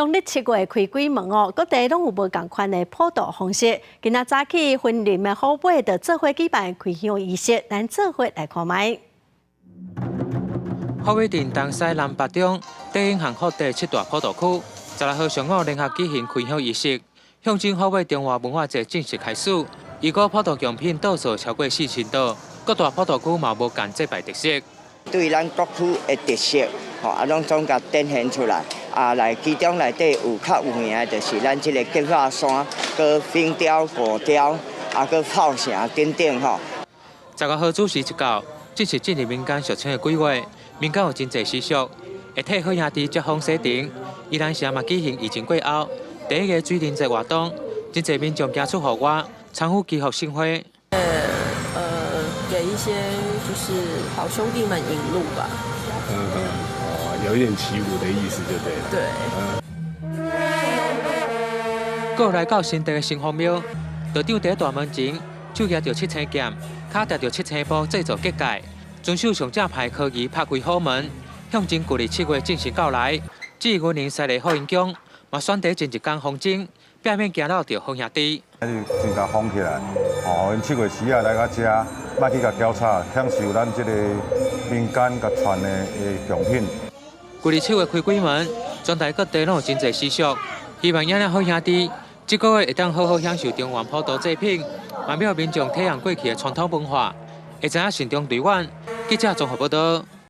農曆七月開鬼門哦，各地攏有無仝款的普渡方式。今仔早起，雲林的虎尾就做伙舉辦開香儀式，咱做伙來看覓。虎尾鎮東西南北中，地引行福地七大普渡區，16號上午聯合舉行開香儀式，象徵虎尾中華文化節正式開始。預估普渡貢品倒數超過4000桌，各大普渡區嘛無仝祭拜特色。對咱各區的特色，吼啊，攏總共展現出來。啊，來其中內底有較有名的，就是咱這个結化山、閣粉雕、果雕，啊，閣炮城等等吼。15號子時一到，正式進入民間俗稱的鬼月，民間有真濟習俗，會替好兄弟接風洗塵。宜蘭城嘛舉行疫情過後第一个水燈節活動，真濟民眾行出戶外參與祈福聖火。給一些就是好兄弟們引路吧。嗯嗯，哦，有一點祈福的意思就對了。對。過來到新竹的城隍廟，道長佇大門前，手舉著七星劍，跤踏著七星步製造結界，遵守上正牌科儀拍開虎門，象徵舊曆七月正式到來。至於雲林西麗好運宮，嘛選佇前一工風箏，避免驚擾著好兄弟。真共封起來，哦，𪜶七月時仔來到遮，莫去共攪吵，享受咱這个民間共傳的貢品。舊曆七月開鬼門，全台各地攏有真濟習俗，希望遮爾好兄弟，這个月會當好好享受中原普渡祭品，嘛廟民眾體驗過去的傳統文化，會知影慎終追遠。記者綜合報道。